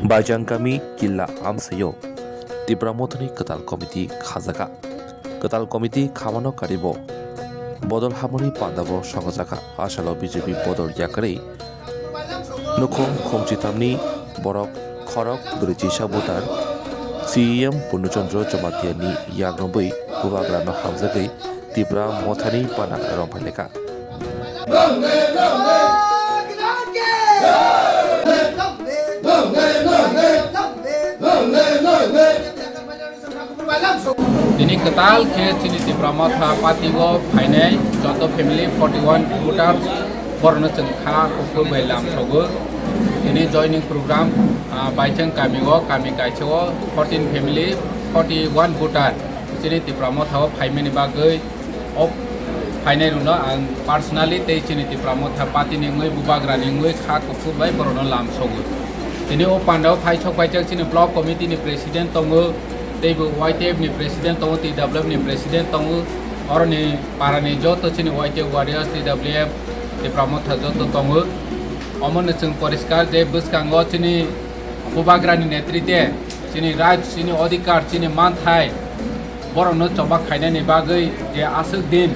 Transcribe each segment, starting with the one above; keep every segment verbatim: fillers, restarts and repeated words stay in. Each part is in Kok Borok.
Baijang kami Killa amsaio Tipra Mothani kwtal komiti khajakha. Kwtal komiti khamano karibo bodol hamani pandabo songjakha. Asalo B J P bodol yakarwi nukhung khungchitamni borok khorok brwichisa butar C E M Purno Chandra Jamatia ni yagrobwi bubagrano hamjagwi Tipra Mothani pana romphai lekha. Tini kwtal khe chini Tipra Motha party o phainai joto family forty one voters borokno chwng kha kuphur bai lam sogo. Tini joining program, ah, Baichang kami o, kami kaisa o fourteen family, forty one voter chini Tipra Motha o phaimani bagwi o phainai rokno ang personally tei chini Tipra Motha party ni wngwi bubagra ni wngwi kha kuphur bai borokno lam sogo. Tini o panda o phai sok phaijak chini block committee ni president tongo, tei bo Y T F ni president tongo, T W F ni president tongo, oroni para ni joto chini Y T F warriors, T W F, Tipra Motha joto tongo. Omono chwng poriskar je bwskango chini bubagra ni netrite chini right, chini odhikar, chini manthai borokno choba khainani bagwi je aswk din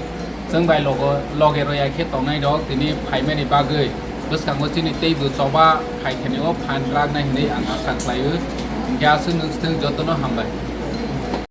chwng bai logo, loge roya khe tongnai rok tini phaimani bagwi bwskango chini teibo choba khai khani o phan raknai hinwi ang asa khlaio. Hwnkhe aswk nwng swthwng jotono hambai.